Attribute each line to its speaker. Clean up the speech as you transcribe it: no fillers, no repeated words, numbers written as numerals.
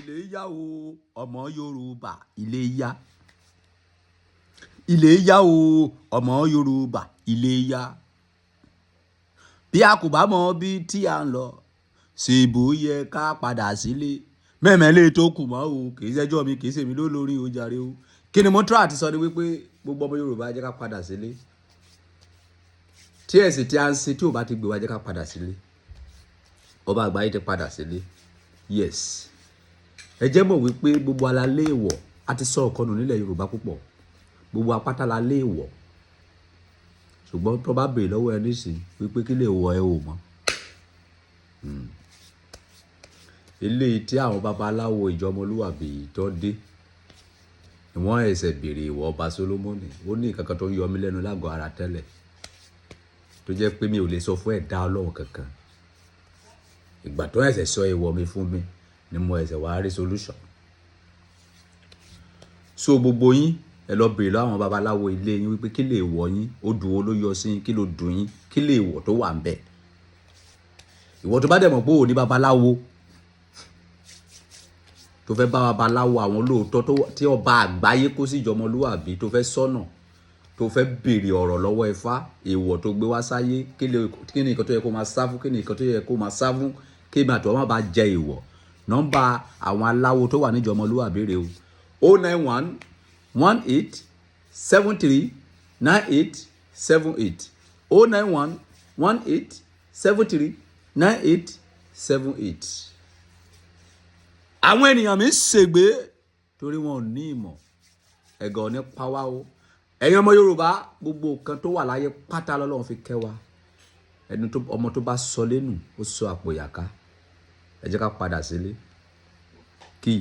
Speaker 1: Ilé yá o, ọmọ Yorùbá, ilé yá. Ilé yá o, ọmọ Yorùbá, ilé yá. Bí a kò bá mọ bí tí a ń lọ, ṣèbó yẹ ká padà sílé. Mẹ́mẹ́lẹ́ tó kù mọ́ o, kì í ṣẹ́jọ́ mi, kì í ṣèmi ló lórí o jàre o. Kí ni mo try àti sọ ni wípé gbogbo ọmọ Yorùbá, jẹ́ ká padà sílé. Tí ẹ̀sìn tí a ń ṣe tí ò bá ti gbé wa, jẹ́ ká padà sílé. Ọba àgbáyé ti padà sílé. Yes, ẹ jẹ́ mọ̀ wípé gbogbo ala léèwọ̀. A ti sọ ọ̀kan nù nílẹ̀ Yorùbá púpọ̀. Gbogbo apáta la léèwọ̀, ṣùgbọ́n tó bá béèrè lọ́wọ́ ẹ nísìn wípé kí lè wọ, ẹ ò mọ̀. Eléyìí tí àwọn babaláwo ìjọmọlúwàbí tó dé ni wọ́n ẹsẹ̀ béèrè ìwọ ọba Solomoni. Ó ní nǹkan kan tó ń yọ mí lẹ́nu lágọ̀ọ́ ara tẹ́lẹ̀, tó jẹ́ pé mi ò lè sọ fún ẹ̀dá Ọlọ́run kankan. Ìgbà tó ẹsẹ̀ sọ ìwọ mi fún mi ni mo ẹsẹ̀ wá rí solution. So gbogbo yín, ẹ lọ béèrè lọ́wọ́ àwọn babaláwo ilé yín wípé kí lè wọ̀ yín, ó dùn wo ló yọ sí yín, kí ló dùn yín, kí lè wọ̀ tó wà ń bẹ̀. Ìwọ tó bá dẹ̀ mọ̀ pé ò ní babaláwo, tó fẹ́ bá babaláwo àwọn olóòótọ́ tí ọba àgbáyé kó sí ìjọmọlúwàbí, tó fẹ́ sọ́nà, tó fẹ́ béèrè ọ̀rọ̀ lọ́wọ́ Ifá, èèwọ̀ tó gbé wá sáyé, kí ni nǹkan tó yẹ kó máa sá fún, kí ni nǹkan tó yẹ kó máa sá fún, kí èmi àti ọmọ bá jẹ èèwọ̀. Nọ́mbà àwọn aláwo tó wà níjọmọlúwàbí rèé o: 09118739878, 09118739878. Àwọn ènìyàn mi ń ṣègbé torí wọn ò ní ìmọ̀. Ẹ̀gàn ò ní pa wá o. Ẹ̀yin ọmọ Yorùbá, gbogbo nǹkan tó wà láyé pátá lọ́lọ́run fi kẹ́ wa. Ẹni tó ọmọ tó bá sọ lẹ́nu, ó sọ àpò ìyàká. Ẹ jẹ́ ká padà sílé kí.